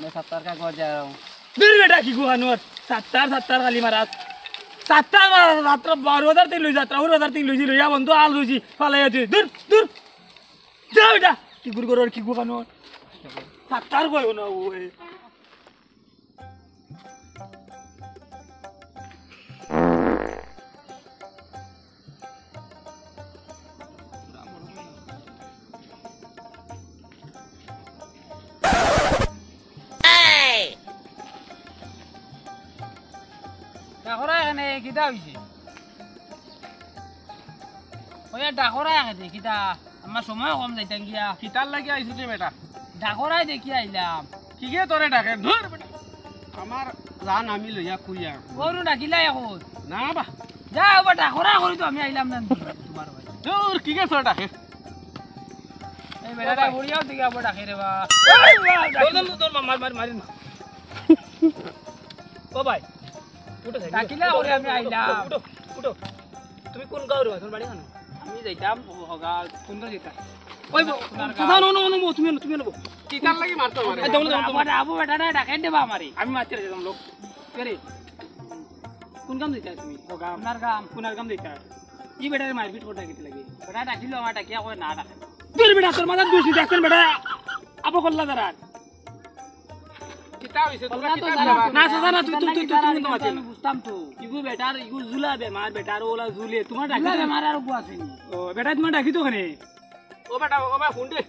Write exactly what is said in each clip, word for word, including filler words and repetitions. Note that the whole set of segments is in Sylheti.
না, সাত্তার কাগজ যাও। দূর বেটা, কিগু খানোর? সাত্তার, সাত্তার খালি মারাত। সাত্তার মারাত, সাত্তার বারো হাজার তিন লইছি, সাত্তার বারো হাজার তিন লইছি, লইয়া বন্ধু আল লইছি, ফালাইয়া তুই। দূর, দূর। যা বেটা, কিগুর ঘরর কিগু খানোর? সাত্তার কইও না, ওই। ডাকরা এখানে কিতা হইছে? ওই ডাকরা এখানে কিতা? আমার সময় কম যাইতাম গিয়া। কিতার লাগি আইছো রে বেটা? ডাকরাই দেখি আইলাম। কি গে তোরে ডাকে? ধুর বেটা। আমার জান আমি লইয়া কইয়া। গরু ডাকিলা এখন। না বা। যা, ওবা ডাকরা করি তো আমি আইলাম না। তোমার ভাই। ধুর, কি গে তোরে ডাকে? এই বেটাটা বুড়িয়াও দিকে আবার ডাকে রে বা। এই বা, ডাকে। ধর, ধর, ধর, মার, মার, মার, মার। ও ভাই, উঠো, সাইড উঠো। ডাকিলা ওরে আমি আইলাম। উঠো, উঠো, উঠো। তুমি কোন গাঁও রে বা? তোমার বাড়ি কোন? আমি যাইতাম, ও, হগা, কোন গাঁও যাইতা? ওই, ব-, সোনার গাঁও। কথা, নো, নো, নো, তুমি নো, তুমি নো। কিতার লাগি মারতো আমারে? এই, দম, দম, দম। আবার আবু বেটাটা ডাকে দেবা আমারে। আমি মারতে যাইতাম লোক। কে রে? কোন গাঁও যাইতা তুমি? ও গাঁও। আপনার গাঁও। কোন গাঁও যাইতা? ই বেটারে মারপিট করতে গেতে লাগে। বেটা ডাকিলো আমার ডাকিয়া কয় না ডাকে। তোর বেটা, তোর মাথার দোষ নিতে আসছেন বেটা। আবু কল্লা দাঁড়ান। কিতা হইছে? তোমরা কল্লা তো কিতা জানো। না, চাচা, না, তুই, তুই, তুই, তুই, তুই, তুই, আমি বুঝতাম তো। ইগু বেটার, ইগু জুলা বেমার, বেটার ওলা জুলে। তোমার ডাকি জুলা তো বেমার আর গু আছেনি। ও, বেটা, তোমার ডাকি তো ওখানে। ও বেটা, ও ভাই, হুন দে।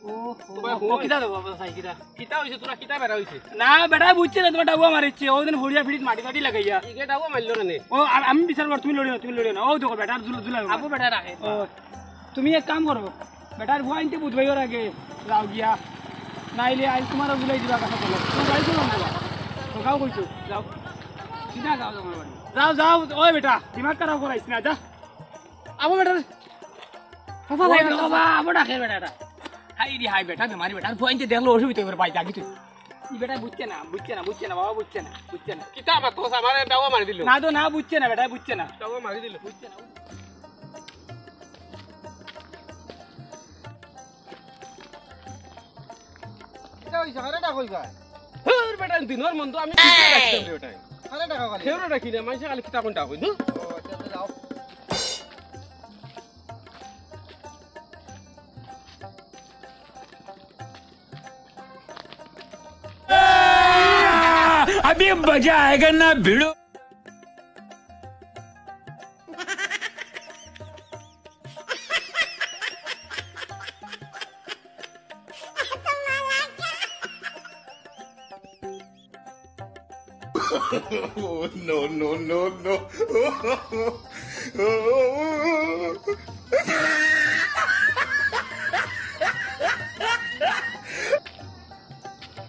ও, ও ভাই, ও, হুন। কিতা দেবো, বাবা, সাই কিতা? কিতা হইছে? তোরা কিতা বেড়া হইছে? না, বেটা বুঝছে না, তোমার ডাবুয়া মারিচ্ছে। ওই দিন হরিয়া ফিরিত মাটি ফাটি লাগাইয়া। ইগে ডাবুয়া মারলো না নে। ও, আ-, আমি বিচার কর, তুমি লড়িও না, তুমি লড়িও না। ও দেখো, বেটার জুলা, জুলা বেমার। আবু বেটা ডাকে। ও, তুমি এক কাম করো, বেটার ফুয়া আনতে বুঝবাই ওর আগে যাও গিয়া, নাইলে আইজ তোমারও বুলাই দিবা কাছে চলো। তুমি যাই চলো না, তো কাও কইছো, যাও। সিধা যাও তোমার বাড়ি। যাও, যাও, ওই বেটা, দিমাগ খারাপ করাইস না, যা। আবু বেটার, হাসা ওই লাগে। বাবা, আবু ডাকে বেটাটা। হাই রে হাই, বেটা বেমারি, বেটার ফুয়া আনতে দেখলো অসুবিধা করে পাই, যাবি তুই। ই বেটা বুঝছে না, বুঝছে না, বুঝছে না, বাবা বুঝছে না, বুঝছে না। কিতা আমার তো আমারে ডাবুয়া মারি দিল। না তো না, বুঝছে না, বেটা বুঝছে না। ডাবুয়া মারি দিল। বুঝছে না। কিতা হইছে? কারে ডাক হইবা? হুর বেটা, দিনর মন তো আমি ঠিকই রাখতাম রে বেটা। কারে ডাকা খালি? কেউরে ডাকি না, মাইনষে খালি কিতা কোন ডাক হইল? ও, আচ্ছা, আচ্ছা, যাও। अभी मजा आएगा ना भिड़ो। Oh, no, no, no, no.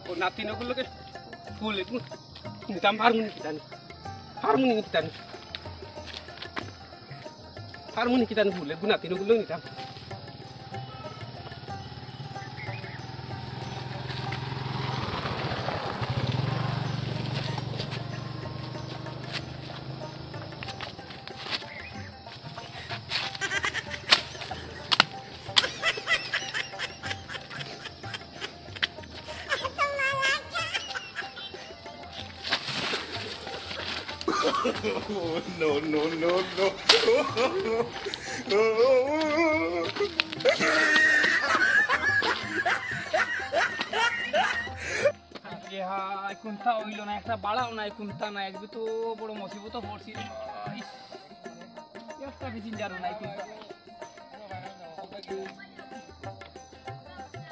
ও নাতিন অগুর লগে ফুল একটু নিতাম, হারমোনি কিতানি, হারমোনি কিতানি, হারমোনি কিতানি ফুল একটু নাতিন অগুর লগে নিতাম। Oh, no, no, no, no. আরে হায়, কুন্তা অইলো না, একটা বাড়াও নাই, কুন্তা নাই, আজকে তো বড় মুসিবতো পড়ছি রে ভাই। একটা কি চিন্তা নাই, কুন্তা।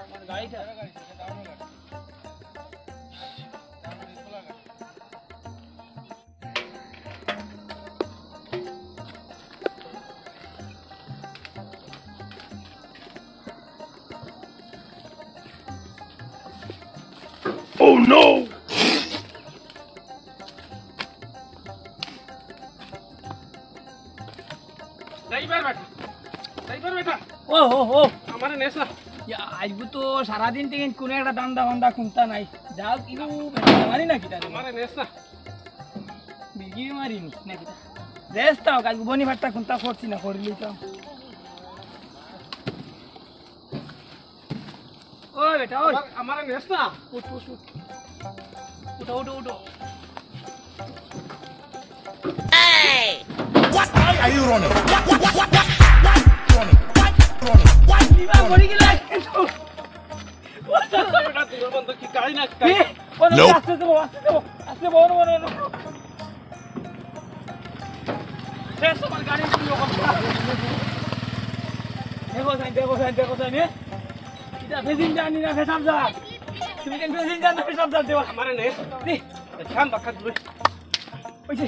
আমার গাড়িটা। Oh no! ড্রাইভার বেটা, ড্রাইভার বেটা। ও, ও, ও। আমারে নেস না। ইয়া, আইজকু তো সারাদিন থাকি কুনু একটা ধান্দা-ফান্দা কুন্তা নাই। যাও, কিনু বেটা, মারি না কিতা রে? আমারে নেস না। বিগি মারি নি, না কিতা? রেস্ট তাও, আইজকু বনি ফাট্টা কুন্তা করছি না, করিলি তো। ও বেটা, ওই। আমার, আমারে নেস না। উঠ, উঠ, উঠ। উঠো, উঠো, উঠো। What? Why are you running? What? What? What? What? What? Why running? Why running? Why? ইবা মরি গেলে। এটা দূরের বন্ধ কি গাড়ি না? এ, ও না, আস্তে দেবো, আস্তে দেবো, আস্তে দেবো, ও না, ও না, ও না। শেষ আমার গাড়ি পুরো অবস্থা। দেখো সাইন, দেখো সাইন, দেখো সাইন, এ? এটা প্যাসেঞ্জার নি না পেশাবজার? তুমি কেন প্যাসেঞ্জার না পেশাবজার দেওয়া? আমারে নে। নে, খান বাক্কা দূরে। ওই যে,